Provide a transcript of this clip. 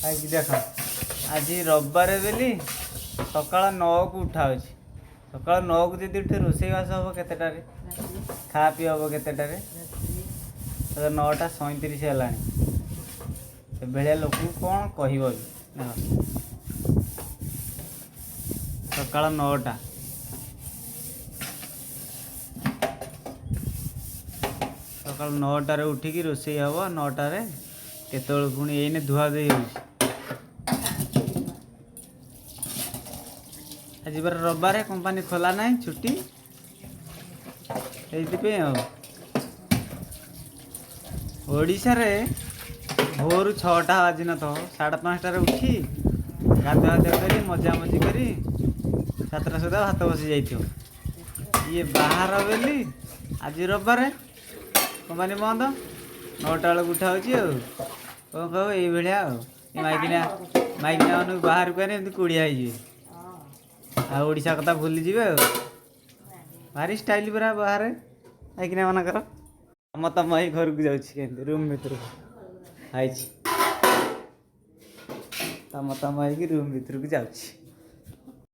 ଆଜି ଦେଖ, ଆଜି ରବିବାର ବୋଲି ସକାଳ 9କୁ ଉଠା ହେଉଛି। ସକାଳ 9କୁ ଯଦି ଉଠେ, ରୋଷେଇବାସ ହେବ କେତେଟାରେ? ଖାଆ ପିଇ ହେବ କେତେଟାରେ? ତ 9:37 ହେଲାଣି। ଏଭଳିଆ ଲୋକଙ୍କୁ କ'ଣ କହିବ ବି? ଦେଖ, ସକାଳ 9ଟା, ସକାଳ 9ଟାରେ ଉଠିକି ରୋଷେଇ ହେବ 9ଟାରେ କେତେବେଳେ ପୁଣି? ଏଇନେ ଧୁଆ ଧୁଇ ହେଉଛି। ଆଜି ପରା ରବିବାରେ, କମ୍ପାନୀ ଖୋଲା ନାହିଁ, ଛୁଟି, ସେଇଥିପାଇଁ। ଆଉ ଓଡ଼ିଶାରେ ଭୋରୁ 6ଟା ବାଜି ନଥିବ, 5:30ରେ ଉଠି ଗାଧୁଆ ଗାଧୁଆ କରି ମଜାମଜି କରି 7ଟା ସୁଦ୍ଧା ଭାତ ବସି ଯାଇଥିବ। ଇଏ ବାହାର ବୋଲି ଆଜି ରବିବାରେ କମ୍ପାନୀ ବନ୍ଦ, 9ଟା ବେଳକୁ ଉଠା ହେଉଛି। ଆଉ କ'ଣ କହିବ ଏଇଭଳିଆ? ଆଉ ଏ ମାଇକିନା ମାଇକିନା ମାନଙ୍କୁ ବାହାରକୁ ଆଣି ଏମିତି କୁଡ଼ିଆ ହେଇଯିବେ ଆଉ ଓଡ଼ିଶା କଥା ଭୁଲିଯିବେ। ଆଉ ଭାରି ଷ୍ଟାଇଲ୍ ପୁରା ବାହାରେ ମାଇକିନା ମାନଙ୍କର। ଆମ ତମ ଏଇ ଘରକୁ ଯାଉଛି କେମିତି, ରୁମ୍ ଭିତରକୁ ଆଇଛି। ତମ ତମ ହେଇକି ରୁମ୍ ଭିତରକୁ ଯାଉଛି।